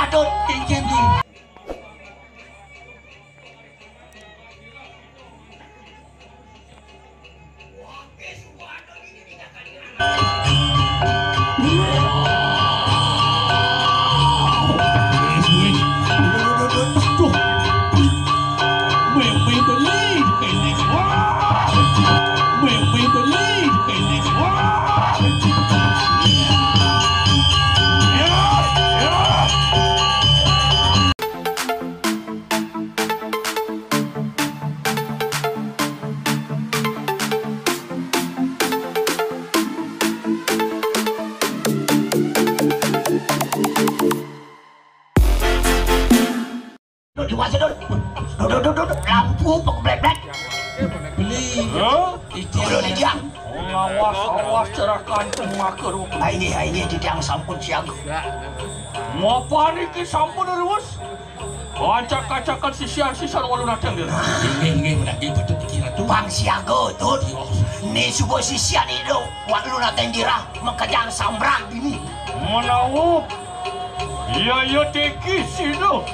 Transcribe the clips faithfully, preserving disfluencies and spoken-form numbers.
Tut, kéngkén, Ding. Dut, diwasa, Dut. Dut, Dut, Dut, Dut. Lampu pekeblék-blék. Beli. Hah? Dulu di tiang. Awas, awas, cerakan tu maka rupa. Ai nggih, ai nggih, di tiang sampun siaga. Mapa niki sampun ruwes? Acak-acakan sisian-sisian Walu Nateng Dirah. Inggih, inggih, menanti betul pikiran tu. Pang siaga, Tut. Ni suba sisian itu Walu Nateng Dirah makejang sambrang dini. Menawa iya, iya teki sida.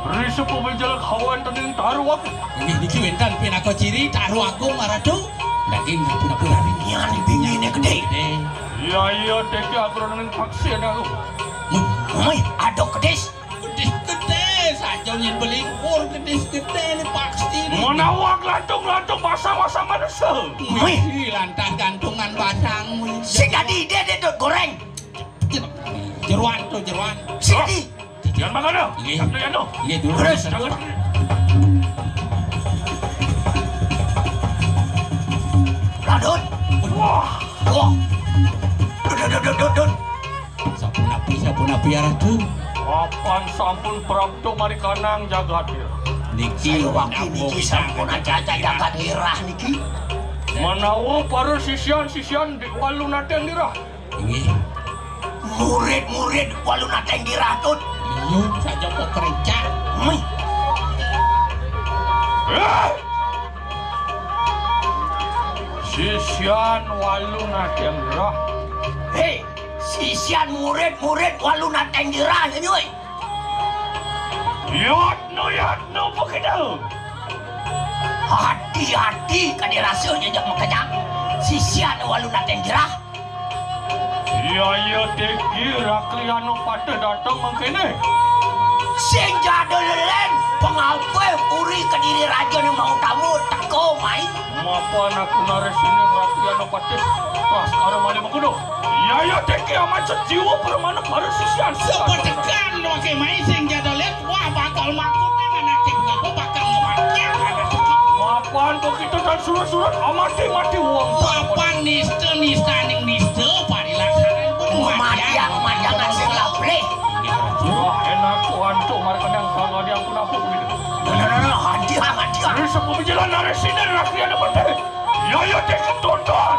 Ri sepupu jelek hawan tening taruh aku. Inggih, niki wénten pinaka ciri taruh agung maratu. Daging ngapura-pura ring. Nyan bingine gedé. Gedé. Iya, iya teki agung ning paksi aku. Mui, mui, aduh kedis. Gedis gedé saja nyén beli ukur gedis gedé ni pasti ni. Menawa lantung-lantung basang-basang manungsa. Wih, lantah gantungan basang. Sing dadi ide dé, Dut, goréng. Jer-, jeruan tu, jeruan. Sing dadi. Jangan makan dah. Nggih. Jangan, jangan tu. Nggih, dulu. Terus. Jangan. Lah, Dut. Wah. Wah. Dut, Dut, Dut, Dut, Dut. Sapunapi, sapunapi, ya Ratu? Mapan sampun prapta marikanang jagat Dirah. Niki saya waki niki sampun aja-aja jagat Dirah niki. Menawa para sisian-sisian di Walu Nateng Dirah. Inggih. Murid-murid Walu Nateng Dirah, Tut. Liu saja kok kerencah. Mih. Eh! Sisian Walu Nateng Dirah. Hei, sisian murid-murid Walu Nateng Dirah, ini, woi. Yatno, yatno, begitu. Hati-hati, kadi rasa jejak makejang. Sisian Walu Nateng Dirah. Iya, iya, teki Rakliano pateh dateng mangkene. Sing jada lelen, pengawé puri Kediri Raja ni mau tamu, teka mai. Mapan aku naresine Rakliano pateh, pas karo malih mengkono. Iya, iya, teki amat sejiwa permana para sisian. Sepetekan doake mai sing jada lelen, wah, bakal makut, mana teki bakal ngematian, mana teki. Mapan begitu dan surut-surut, amati-mati wong. Mapan nista, nistaning nista, parilaksananing pun matiang, matiang sing laplih. Wah, enak tuan tu, mari kadang kang adi ampun apa begitu. No, no, no, no, hadiah, hadiah. Ini sepupu jalan naresine, Rakliano pateh. Yo, yo, dia ketonton.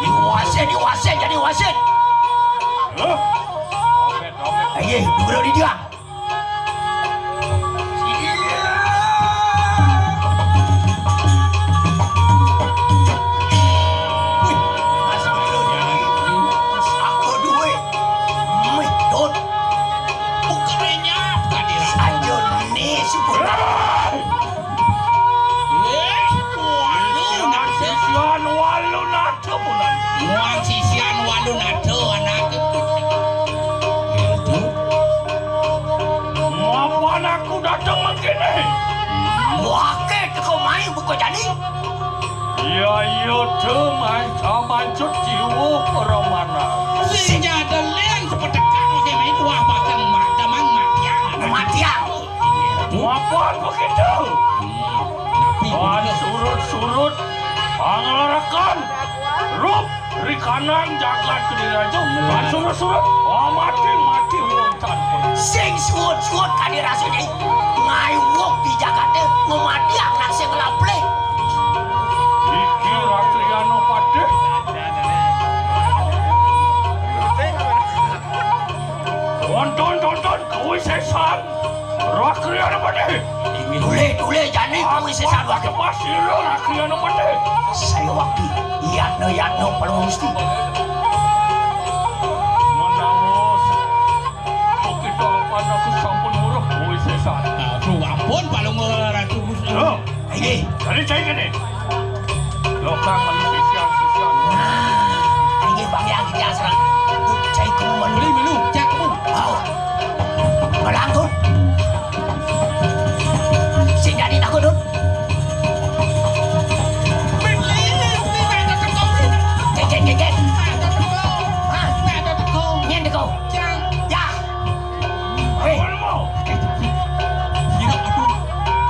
Diwase, diwase, jadi wasit. Hah? Amin, amin. Ayo, dulu di dia. Sisian Walu Nada. Muang sisian Walu Nada anake. Mapan aku dateng mangkene. Muake teka mai buka jani. Iya, iya, te mai samancut jiwa permana. Sing jada lén sepetekan oke mai tuah bakal mata mang matiang. Matiang. Mapan begitu. Wan surut-surut panglarakan rup rikanan jagat Kediri Raja. Wan surut-surut, oh, mati, mati wong tanpa. Sing suwut-suwut kadi rasane ngaiwuk di jagate, ngemati anak sing ngelaplih. Iki Rakliano Patih. Tonton, tonton, kuwi sesan. Rakriana Patih. Tule, tule, jani kuwi sesan wakil. Apa sira Rakriana Patih? Saya wakil. Yatna, yatna, Palunggusti. Menawa kita apa nak Lokang melu sisian-sisian. Nah, inggih Bang Hyang Gede Asrang. Cai kumu melu. Beli melu, cak kumu. Oh. Melangkut. Sing dadi takut, Dut. Beli, beli, ada teko, beli. Cek, cek, cek, cek. Ada teko. Hah? Ada teko. Nyén teko. Cang. Ya. Hei. Sirap, aduh.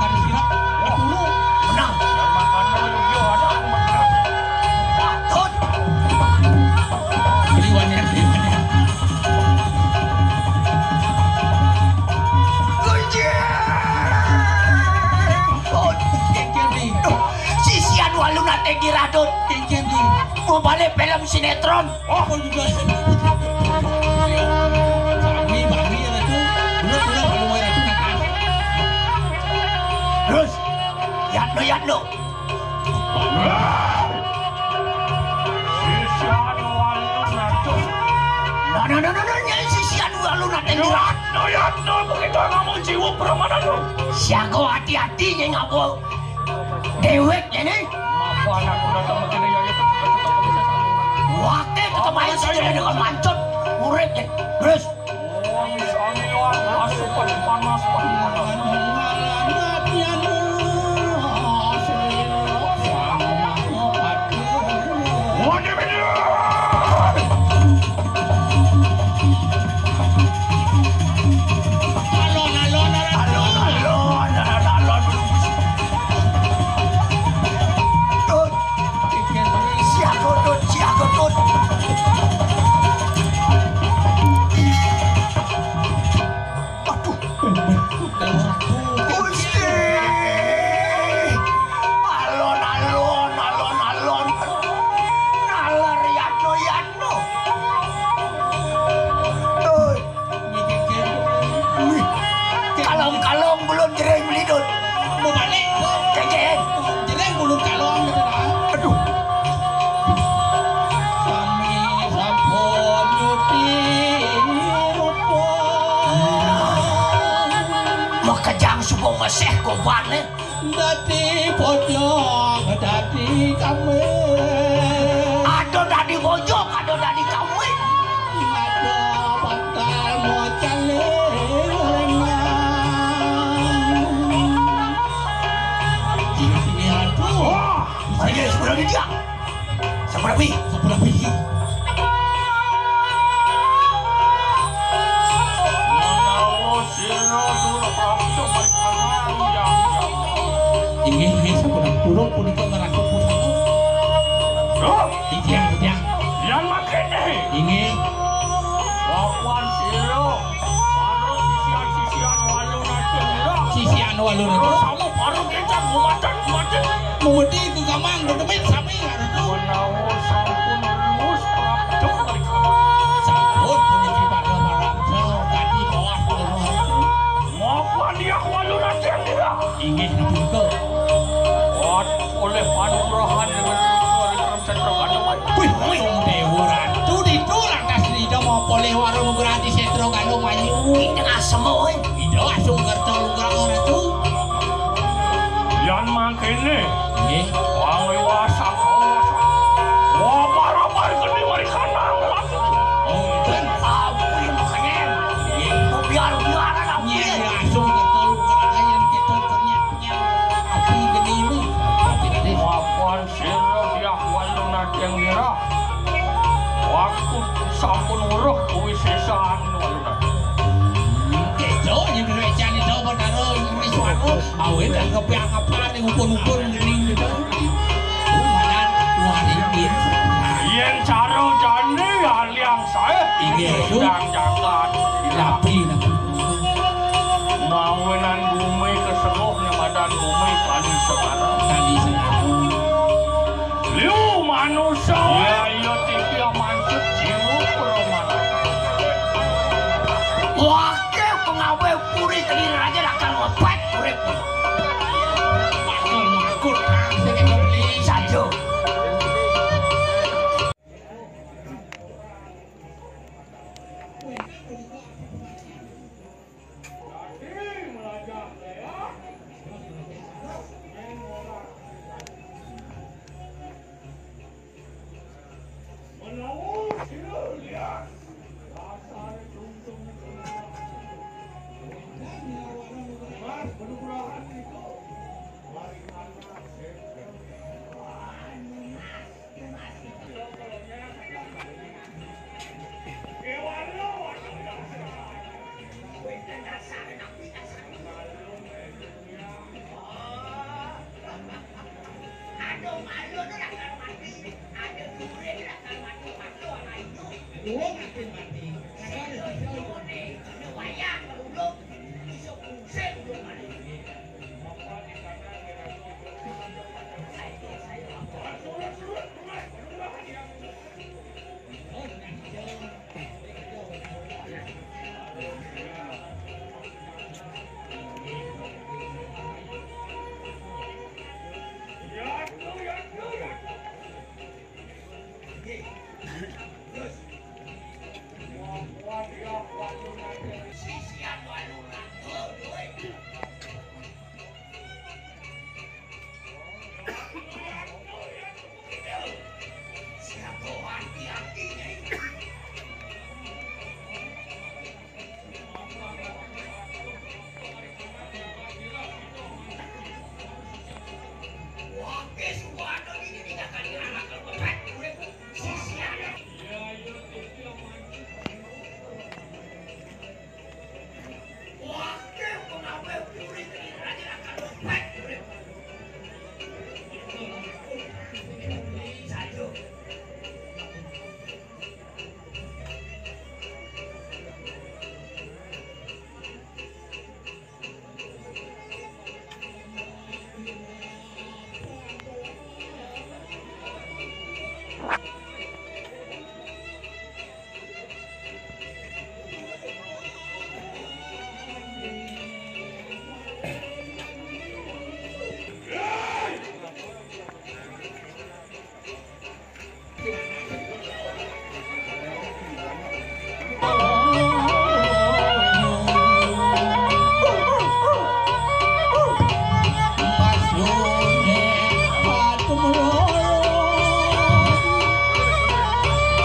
Kari sirap. Aduh. Menang. Tut. Beli wanita, beli wanita. Tut. Kéngkén, Bli. Duh, sisian walu naté girah, Tut. Kéngkén, Bli. Mau balik film sinetron. Oh, juga. Sami, bami, Ratu. Belum, belum, belum, Ratu, nakal. Terus, Yatno, Yatno. Sisian walu, Ratu. Nah, nah, nah, nah, nah, nyai sisian walu, Ratu. Yatno, Yatno, begitu kamu jiwa permainan lu. Siaga hati-hati, nyai ngapa? Déwék kéné. Mapan aku datang begini ya, ya, tetep, tetep, tetep, tetep. Waké ketemai sendiri dengan mancut. Urip, ya. Terus. Wong sangiwan, asupan panas, panas. Waduh, bener. Alon, alon, alon. Alon, alon, alon, alon. Tut. Siaga, Tut, siaga, Tut. Aduh. Gusti. Alon, alon, alon, alon. Nalar Yatno, Yatno. Tut. Wih, kalong-kalong belum jering melidut. Mau balik. Kéngkén. Jering belum kalong gitu, nah. Aduh. Sami sampun nyuti rupa. Makejang suba meseh kobané. Dadi bojong, dadi kambing. Ada dadi bojong, ada dadi kambing. Ada bakal mau caling lengang. Sini, sini, aduh. Wah, ayo, sepuluh dia. Sampurapi. Sampurapi. Menawa sira durhaka marang Hyang Hyang. Inggih, inggih, sampun. Durung punika ngrangkul pusaka. Duh. Titiang, titiang. Yan makéné. Inggih. Lawan sira. Para sisian-sisian walu nating ira. Sisian walu nating. Terus sama para kéncang gumadan, gumadan. Mumedi gegamang, gedemit sami, Ratu. Menawa sampun lulus prapta mereka. Sampun puniki pada prapta dadi bawah loro. Mapan dia walu nating ira. Inggih, Ratu. Wat oleh panugrahan dengan Ratu Rikram Setra Gandum. Wih, wih, Déwa Ratu ditu lantas Ida mau polih warung nugrahan di Setra Gandum ayu. Ida asma, wih. Ida asung kerta nugrahan Ratu. Yan mangkéné. Nggih. Wang liwasa kawasa. Wapar-wapar geni mari kanang. Wonten. Ampun, makanya. Nggih. Biar-biaran, ampun. Nggih, asung kerta nugrahan yen kita kenyang-kenyang. Api geni ini. Api geni. Mapan sira diah walu nating ira. Waktu sampun weruh kuwi sesaan walu nating. Kedo yen wécan itu Betara Ing Wiswaku. Awit dak kepiang-kepiang ning ubun-ubun geni gitu. Umanan warimin. Yen cara jane aliang sae. Inggih, Su. Ndang jagat. Rapi, rapi. Mawinan bumi keseluh ning badan bumi kali sekarang. Kali sekarang. Liu manusa. Ya, iya, tiki amancut jiwa permana. Wake pengawé puri Kediri Raja bakal ngobet urip. Bakal makut, ah, sing beli. Sajo.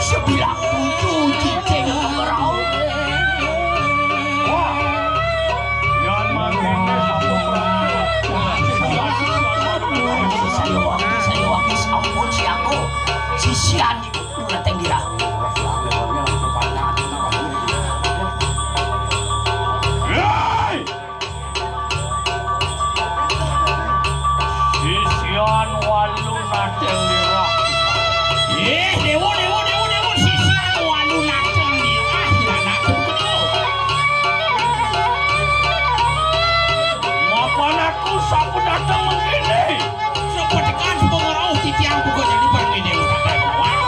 Sebilang pucuk cicing merau. Wah, yan mangkene sampun. Saya wakil, saya wakil sampun siaga. Sisian di Gunung Nateng Dirah. Hei! Sisian walu Nateng Dirah. Eh, dewa, dewa, dewa, dewa, sisian walu Nateng Dirah. Anak aku. Mapan aku sampun dateng mengkini. Sepetekan sepengerau titiang buka jadi parmede udah kawan.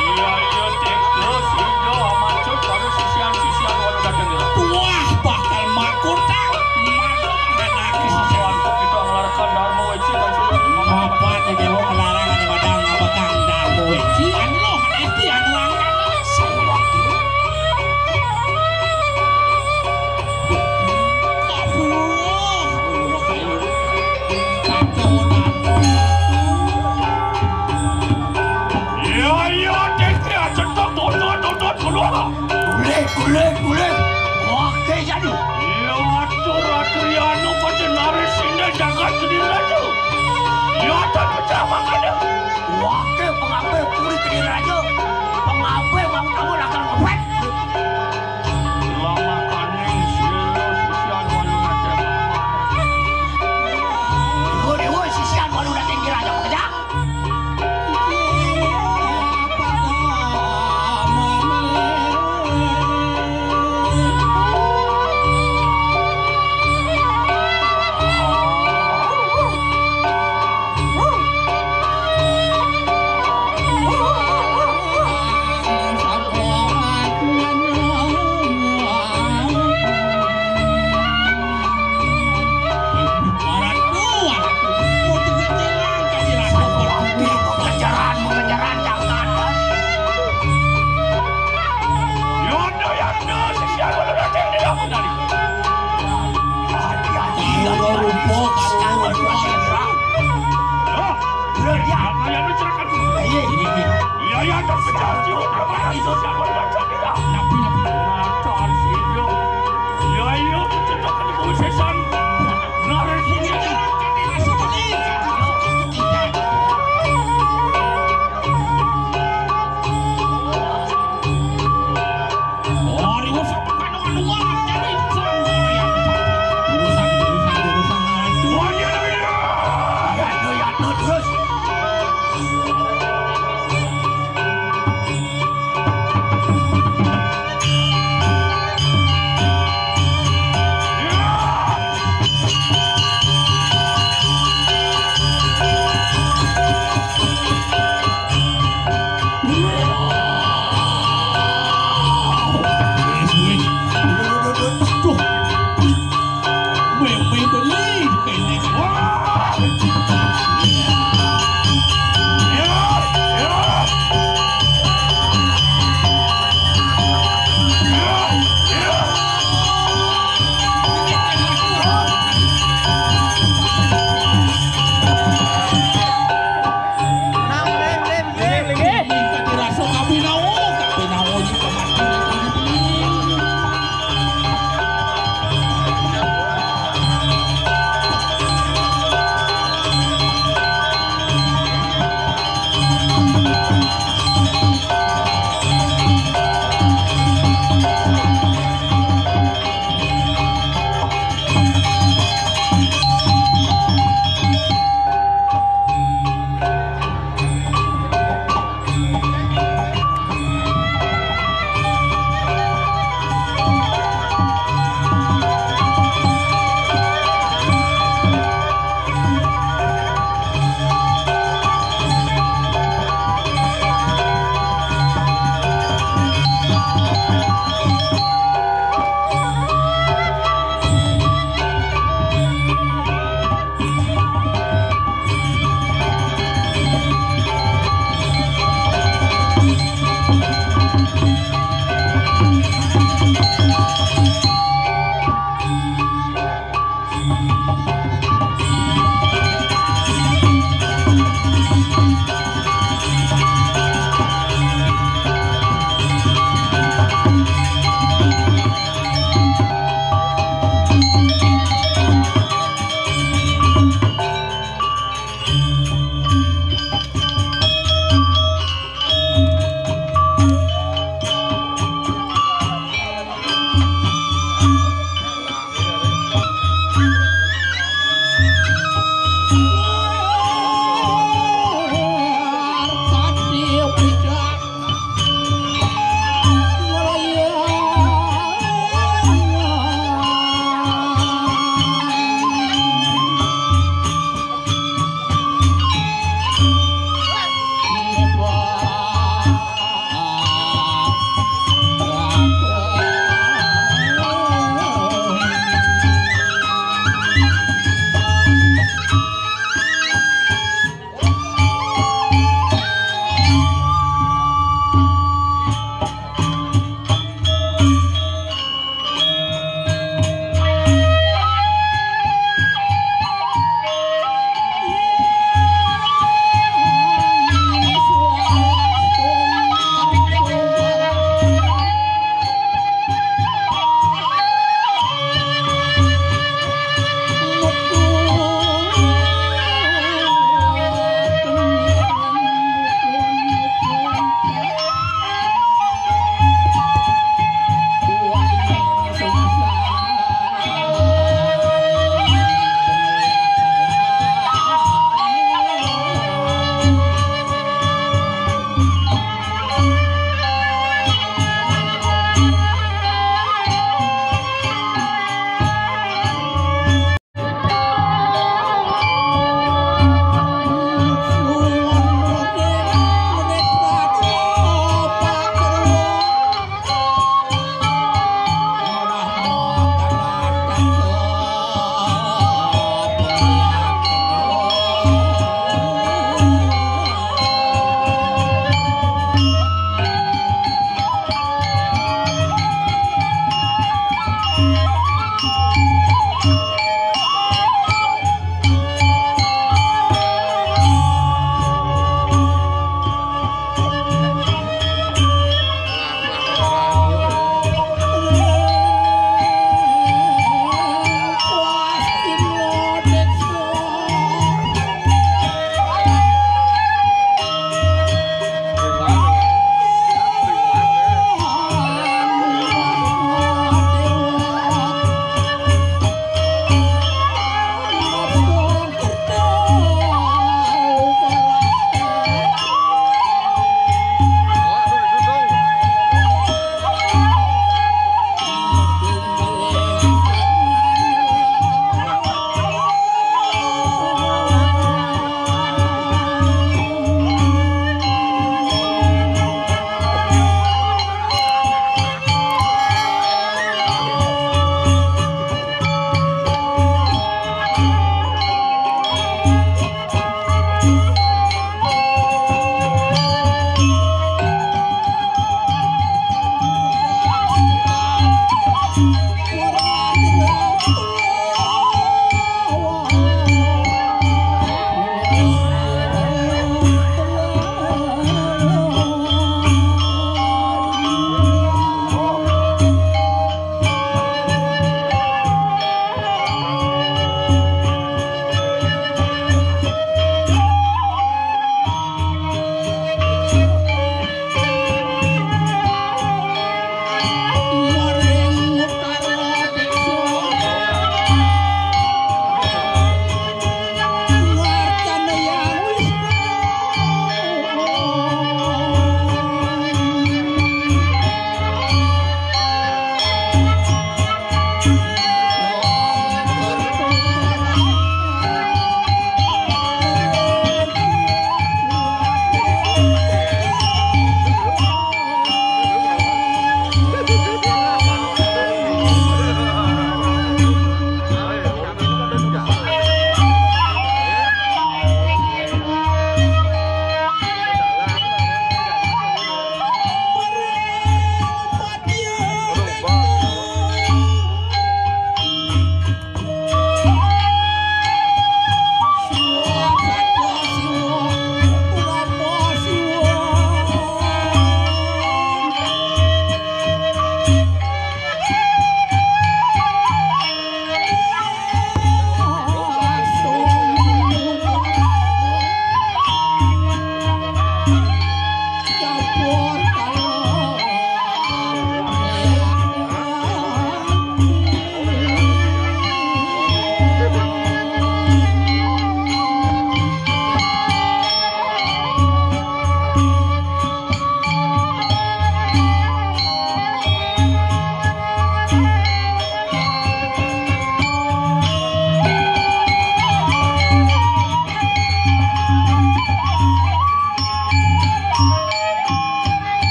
Iya, iya, Dik. Terus Indo amancut baru sisian-sisian walu dateng ya. Wah, bakal makutak. Madu anak sisian. Kita ngelarkan Dharma Weci dan seluruh apa nih dewa ngelarang ada madang ngabekang Dharma Weci. Anu loh, esti anu langkah. Saya wakil. Iya, iya, Dek, ya, cetok, tuntut, tuntut, keluar. Bulik, bulik, bulik. Oke, jadi. Iya, atur, atur, ya, anu, pada naris ini jagat kediri aja. Ya, tak pecah makannya. Oke, pengape puri kediri aja. Pengape mau kamu akan ngepet. Lama kaning sira sisian walu dateng. Dewa, dewa, sisian walu dateng kira aja kerja. Iya, iya, tak pecah, siapa yang bisa, siapa yang bisa, tidak. Nabi, nabi. Nah, tak sih, iya. Iya, iya, cocok ketemu sesan. Narik ini.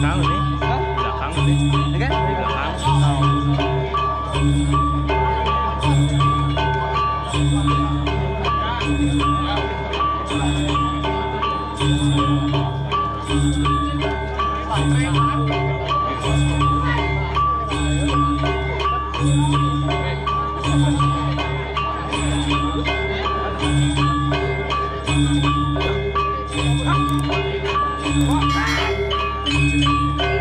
Belakang ini. Hah? Belakang ini. Oke. Di belakang. Oh.